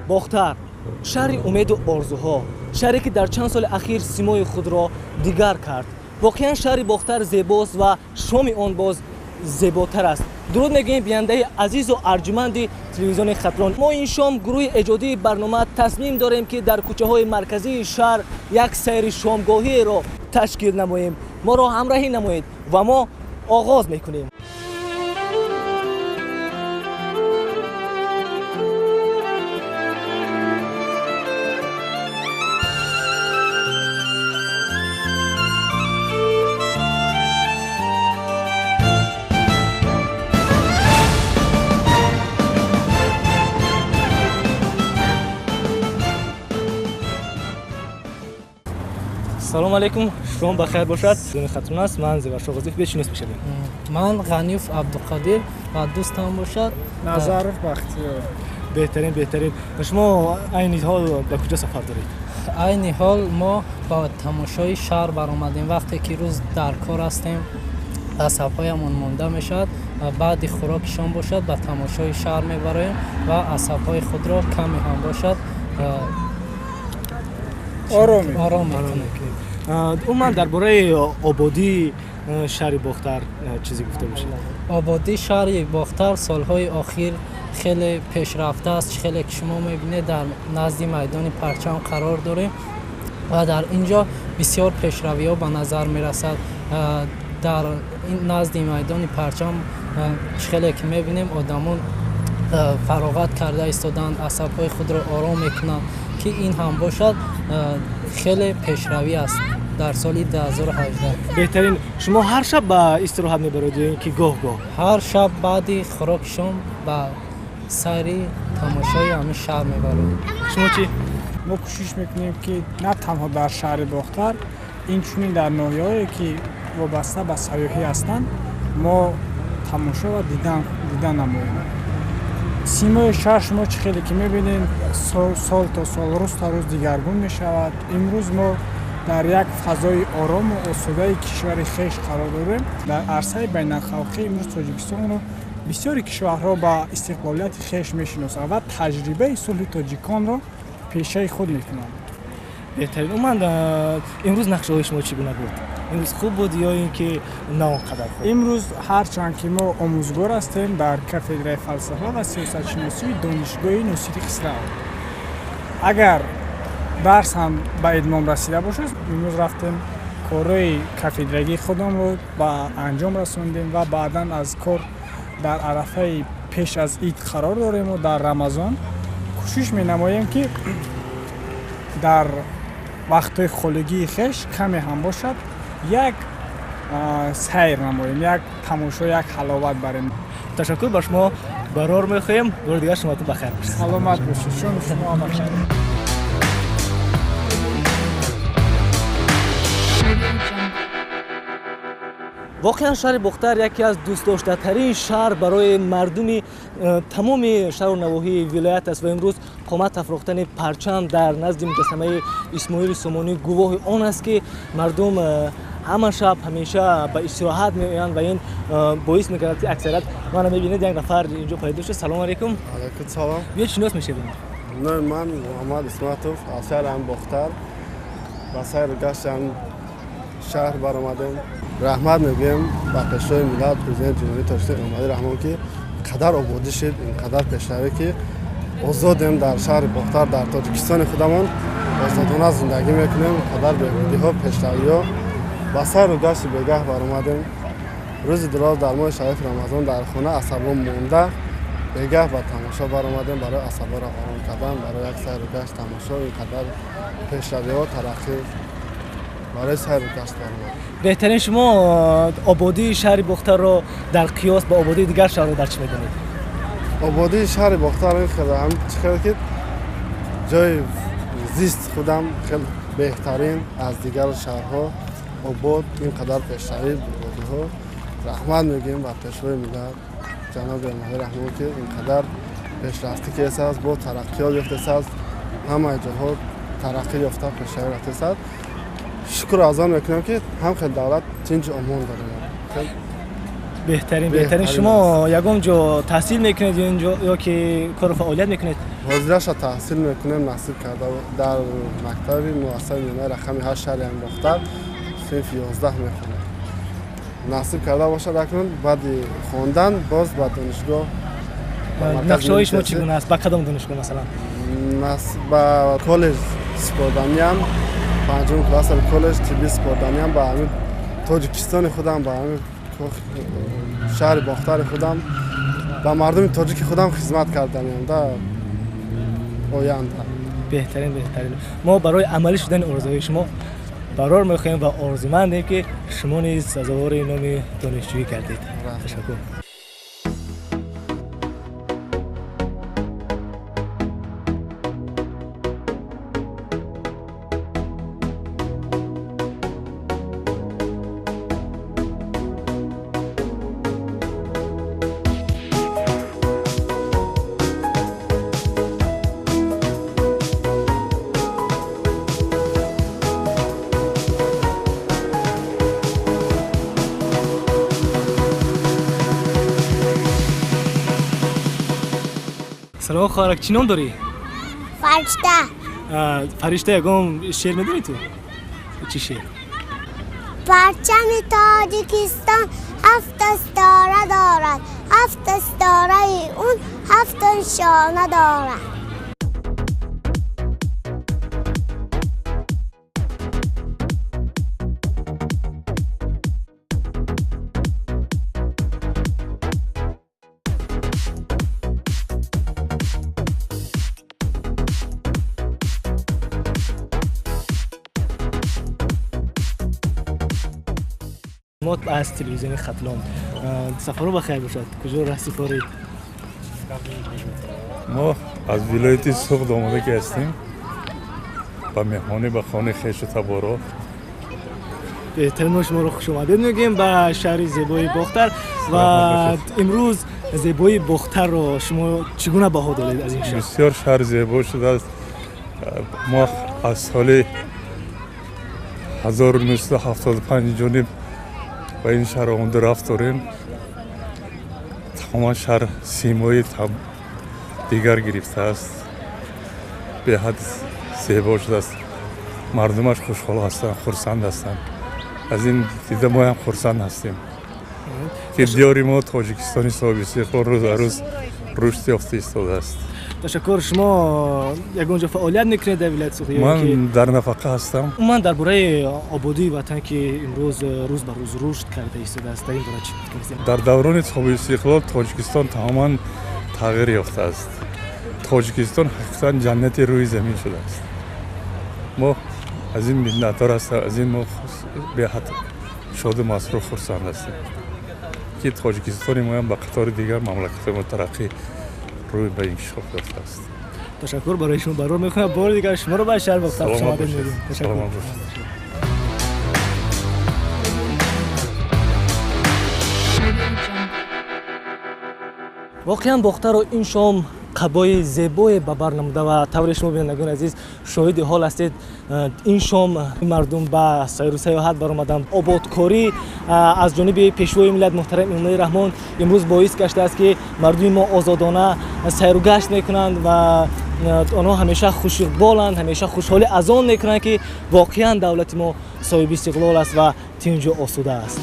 Бохтар, шаҳри умеду орзуҳо, шаҳре ки дар чанд соли ахир симои худро дигар кард. Воқеан шаҳри Бохтар зебост ва шоми он боз зеботар аст. Дуруд мегӯем бинандаи азизу арҷуманди телевизиони Хатлон. Мо ин шом гурӯҳи эҷодии барнома тасмим дорем, ки дар кӯчаҳои марказии шаҳр як сайри шомгоҳиеро ташкил намоем. Моро ҳамроҳӣ намоед ва мо оғоз мекунем. Салом алейкум, шом бахайр бошад. Телевизиони Хатлон аст, ман Зеваршо Ғозиев, биё шинос мешавем. Ман Ғаниев Абдуқодир ва дӯстам бошад Назаров Бахтиёр. Беҳтарин, беҳтарин. Шумо айни ҳол ба куҷо сафар доред? Айни ҳол мо ба тамошои шаҳр баромадем. Вақте ки рӯз дар кор ҳастем, асабҳоямон монда мешавад ва баъди хӯроки шом бошад ба тамошои шаҳр мебароем ва асабҳои худро каме ҳам бошад ором ором мекунем. Умуман дар бораи ободии шаҳри Бохтар чизе гуфта бошед. Ободии шаҳри Бохтар солҳои охир хеле пешрафта аст. Хеле ки шумо мебинед, дар назди майдони Парчам қарор дорем ва дар ин ҷо бисёр пешравиҳо ба назар мерасад. Дар назди майдони Парчам хеле ки мебинем, одамон фароғат карда истодаанд, асабҳои худро ором мекунанд, ки ин ҳам бошад хеле пешравӣ аст дар соли 2018. Беҳтарин. Шумо ҳар шаб ба истироҳат мебаред ё ин ки гоҳ-гоҳ? Ҳар шаб баъди хӯроки шом ба сайри тамошои ҳамин шаҳр мебарем. Шумо чӣ? Мо кӯшиш мекунем, ки на танҳо дар шаҳри Бохтар, инчунин дар ноҳияҳое ки вобаста ба сайёҳӣ ҳастанд, мо тамошо ва дидан намоем. Симои шаҳр шумо чӣ хеле ки мебинед, сол то сол, рӯз то рӯз дигаргун мешавад. Имрӯз мо дар як фазои орому осудаи кишвари хеш қарор дорем. Дар арсаи байналхалқӣ имрӯз Тоҷикистонро бисёри кишварҳо ба истиқлолияти хеш мешиносанд ва таҷрибаи сулҳи тоҷиконро пешаи худ мекунанд. Беҳтарин. Умуман имрӯз нақшаҳои шумо чӣ гуна буд? Имрӯз хуб буд ё ин ки на он қадар хуб? Имрӯз ҳарчанд ки мо омӯзгор ҳастем дар кафедраи фалсафа ва сиёсатшиносии донишгоҳи Носири Хисрав, агар дарс ҳам ба идмом расида бошад, имрӯз рафтем корҳои кафедрагии худамро ба анҷом расондем ва баъдан аз кор дар арафаи пеш аз ид қарор дорему дар Рамазон кӯшиш менамоем, ки дар вақтҳои холигии хеш каме ҳам бошад як сайр намоем, як тамошо, як ҳаловат барем. Ташаккур ба шумо, барор мехоҳем. Бори дигар шумоатон бахайр бошед. Саломат бошед, шоми шумо ҳам бахайр. Воқеан шаҳри Бохтар яке аз дӯстдоштатарин шаҳр барои мардуми тамоми шаҳру навоҳии вилоят аст ва имрӯз қомат афрохтани парчам дар назди муҷассамаи Исмоили Сомонӣ гувоҳи он аст, ки мардум ҳама шаб ҳамеша ба истироҳат меоянд ва ин боис мегардад, ки аксарият мана мебинед, як нафар инҷо пайдо шуд. Салому алейкум. Алейкум салом. Биё шинос мешавем. Номи ман Муҳаммад Исматов, аз шаҳри ҳам Бохтар ба сайру гашти ҳам шаҳр баромадем. Раҳмат мегӯем ба Пешвои миллат, Президенти Ҷумҳурии Тоҷикистон Эмомалӣ Раҳмон, ки қадар ободӣ шид, инқадар пешравӣ, ки озодем дар шаҳри Бохтар, дар Тоҷикистони худамон озодона зиндагӣ мекунем. Қадар беҳбудиҳо, пешравиҳо. Ба сайру гашти бегаҳ баромадем. Рӯзи дуроз дар моҳи шарифи Рамазон дар хона асабо монда, бегаҳ ба тамошо баромадем барои асаборо ором кардан, барои як сайру гашт, тамошо. Инқадар пешравиҳо, тараққӣ, барои сайру гашт баромадем. Беҳтарин. Шумо ободии шаҳри Бохтарро дар қиёс ба ободии дигар шаҳрҳо дар чӣ медонед? Ободии шаҳри Бохтар хеле ҳам чӣ хеле ки ҷои зист худам хеле беҳтарин аз дигар шаҳрҳо обод, ин қадар пешравӣ, ободиҳо. Раҳмат мегӯем ба Пешвои миллат ҷаноби Эмомалӣ Раҳмон, ки ин қадар пешрафтӣ кардааст, бо тараққиёт ёфтааст, ҳамаи ҷоҳо тараққӣ ёфта, пешравӣ рафтааст. Шукр аз он мекунем, ки ҳам хел давлат тинҷу омон дорем. Беҳтарин, беҳтарин. Шумо ягон ҷо таҳсил мекунед ё ин ҷо ё ки кору фаъолият мекунед? Ҳозираша таҳсил мекунем, насиб карда дар мактаби муассасаи миёнаи рақами 8 шаҳри Бохтар синфи 11 мехонам. Насиб карда бошад, акнун баъди хондан боз ба донишгоҳ. Нақшаҳои шумо чӣ гуна аст? Ба кадом донишгоҳ масалан? Ба коллеҷ супорданиам, панҷум классаи коллеҷ тиббӣ супорданиам, ба ҳамин Тоҷикистони худам, ба ҳамин шаҳри Бохтари худам, ба мардуми тоҷики худам хизмат карданиам да оянда. Беҳтарин, беҳтарин. Мо барои амалӣ шудани орзуҳои шумо барор мехоҳем ва орзумандем, ки шумо низ сазовори номи донишҷӯӣ гардед. Ташаккур. Салом хоҳарак, чӣ ном дорӣ? Фаришта. Фаришта, ягон шеър медонӣ ту? Чӣ шеър? Парчами Тоҷикистон ҳафт ситора дорад, ҳафт ситораи он ҳафт нишона дорад. мо аз телевизиони Хатлон. Сафаро ба хайр бошад. Куҷо раҳсипоред? Мо аз вилояти Суғд омада ки ҳастем ба меҳмонӣ ба хонаи хешу таборо. Беҳтарин, мо шуморо хушомадед мегӯем ба шаҳри зебои Бохтар. Ва имрӯз зебоии Бохтарро шумо чӣ гуна баҳо додед аз ин шаҳр? Бисёр шаҳр зебо шудааст. Мо аз соли 1975 ҷониб ба ин шаҳр омада рафт дорем. Тамоман шаҳр симои дигар гирифтааст, беҳад зебо шудааст. Мардумаш хушҳол ҳастанд, хурсанд ҳастанд. Аз ин дида моям хурсанд ҳастем, ки диёри мо Тоҷикистони соҳиби истиқлол рӯз ба рӯз рушд ёфта истодааст. Ташаккур. Шумо ягон ҷо фаъолият мекунед дар вилояти Суғд? Ман дар нафақа ҳастам. Умуман дар бораи ободии ватан, ки имрӯз рӯз ба рӯз рушд карда истодааст, дар ин бора чӣ фикр? Дар даврони соҳиби истиқлол Тоҷикистон тамоман тағйир ёфтааст. Тоҷикистон ҳақиқатан ҷаннати рӯи замин шудааст. Мо аз ин миннатдор ҳастем, аз ин мо беҳад шоду масрур хурсанд ҳастем, ки Тоҷикистони моям ба қатори дигар мамлакатҳои мутараққӣ рӯй ба инкишоф ёфтааст. Ташаккур барои шумо, барор мекунам. Бори дигар шуморо ба шаҳр Бохтар хушомадед мегӯем. Саломат бошед. Воқеан Бохтарро ин шом қабои зебое ба бар намуда ва тавре шумо бинандагони азиз шоҳиди ҳол ҳастед, ин шом мардум ба сайру сайёҳат баромаданд. Ободкорӣ аз ҷониби пешвои миллат муҳтарам Эмомалӣ Раҳмон имрӯз боис гаштааст, ки мардуми мо озодона сайру гашт мекунанд ва онҳо ҳамеша хушиқболанд, ҳамеша хушҳолӣ аз он мекунанд, ки воқеан давлати мо соҳиби истиқлол аст ва тинҷу осуда аст.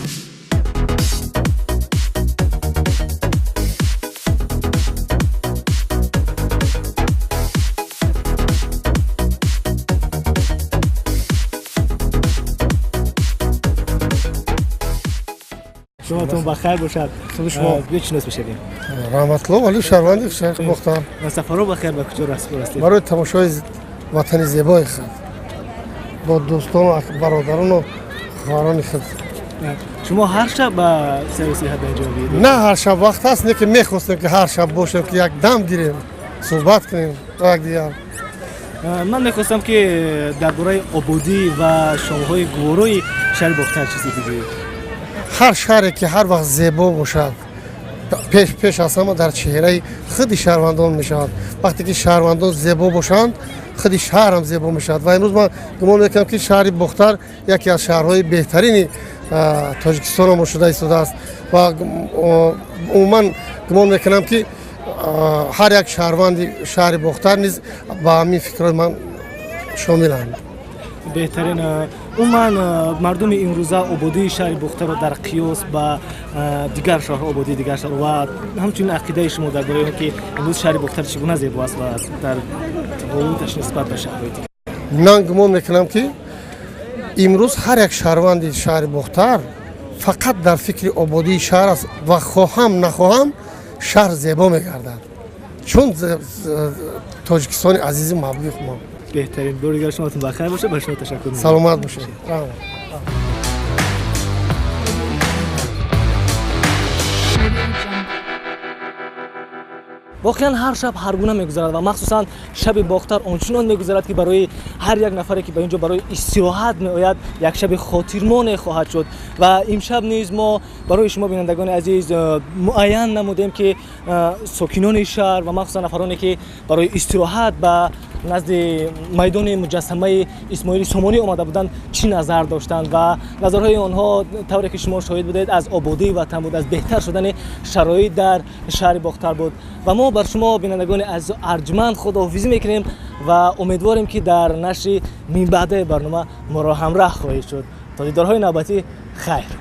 Шуматон ба хайр бошад. Шумо бечинос бишавем. Раҳматулло Валӣ, шаҳрванди шаҳри Бохтар. Сафаро ба хайр, ба куҷо расидед? Барои тамошои ватани зебои худ бо дӯстону бародарону хоҳарони худ. Шумо ҳар шаб ба сайру сайёҳат ба инҷо меоед? На ҳар шаб вақт ҳаст, не ки мехостем, ки ҳар шаб бошем, ки як дам гирем, суҳбат кунем бо якдигар. Ман мехостам, ки дар бораи ободӣ ва шомҳои гуворои шаҳри Бохтар чизе бигӯед. Ҳар шаҳре ки ҳар вақт зебо бошад, пеш аз ҳама дар чеҳраи худи шаҳрвандон мешавад. Вақте ки шаҳрвандон зебо бошанд, худи шаҳрам зебо мешавад. Ва имрӯз ман гумон мекунам, ки шаҳри Бохтар яке аз шаҳрҳои беҳтарини Тоҷикистон шуда истодааст ва умуман гумон мекунам, ки Ҳар як шаҳрванди шаҳри Бохтар низ ба ҳамин фикрҳои ман шомиланд. Беҳтарин. Умуман, мардуми имрӯза ободии шаҳри Бохтарро дар қиёс ба дигар шаҳрҳо, ободии дигар шаҳр ва ҳамчунин ақидаи шумо дар бораи он ки имрӯз шаҳри Бохтар чӣ гуна зебо аст ва дар тафовуташ нисбат ба шаҳрҳои дигар? Ман гумон мекунам, ки имрӯз ҳар як шаҳрванди шаҳри Бохтар фақат дар фикри ободии шаҳр аст ва хоҳам нахоҳам шаҳр зебо мегардад, чун Тоҷикистони азизи маҳбуби мо. Беҳтарин. Бори дигар шумотон бахайр бошад, ба шумо ташаккур. Саломат бошед. Воқеан, ҳар шаб ҳар гуна мегузарад ва махсусан шаби Бохтар ончунон мегузарад, ки барои ҳар як нафаре, ки ба ин ҷо барои истироҳат меояд, як шаби хотирмоне хоҳад шуд. Ва имшаб низ мо барои шумо, бинандагони азиз, муайян намудем, ки сокинони шаҳр ва махсусан нафароне, ки барои истироҳат ба назди майдони муҷассамаи Исмоили Сомонӣ омада буданд, чӣ назар доштанд. Ва назарҳои онҳо, тавре ки шумо шоҳид будед, аз ободии ватан буд, аз беҳтар шудани шароит дар шаҳри Бохтар буд. Ва мо бар шумо, бинандагони азизу арҷманд, худоҳофизӣ мекунем ва умедворем, ки дар нашри минбаъдаи барнома моро ҳамроҳ хоҳед шуд. То дидорҳои навбатӣ, хайр.